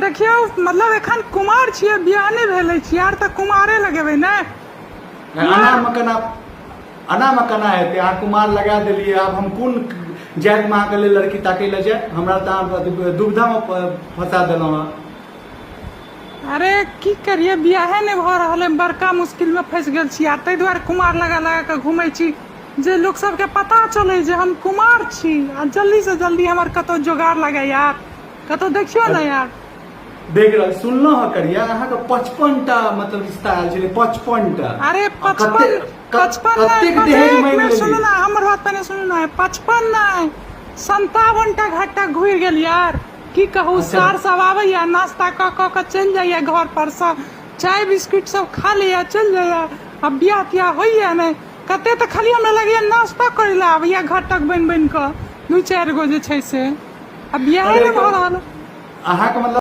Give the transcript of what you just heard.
देखियौ, मतलब एखन कुमार छियै, बियाह नहि भेल अछि यार, तऽ कुमारे लगेबै ने। अनामे केना, अनामे केना हेतै? अहाँ कुमार लगा देलियै, आब हम कोन जातिमे अहाँके लेल लड़की ताकै लए जाय? हमरा तऽ अहाँ दुविधामे फंसा देलहुँ हँ। अरे की करियै, बियाहे नहि भऽ रहल अइ, बड़का मुश्किलमे फँसि गेल छी यार। ताहि दुआरे कुमार लगा लगा कऽ घुमै छी जे लोक सबके पता चलै जे हम कुमार छी आ जल्दीसँ जल्दी हमर कतहु जोगाड़ लागै यार। कतहु देखियौ ने यार। देख रहल सुनलहुँ हँ करिया, अहाँके 55 टा मतलब रिश्ता आयल छलै, 55 टा। अरे आ 55 कते 55 नहि, कतेक दहेज एक मांगि मिनट सुनू लेलियै? ने, हमर बात पहिने सुनू ने। 55 नहि, 57 टा घट्टा घुरि गेल यार। की कहू। सार सब आबैया, नाश्ता कऽ कऽ के चलि जाइया, घर पर सँ चाय बिस्कुट सब खा लैया, चलि जाइया। आ बियाह तियाह होइया नहि। कते तऽ खाली हमरा लगैया नाश्ता करै लए आबैया घटक बनि बनि कऽ, दू चारि गो जे छै से, आ बियाहे अरे नहि भऽ रहल। अहाँके मतलब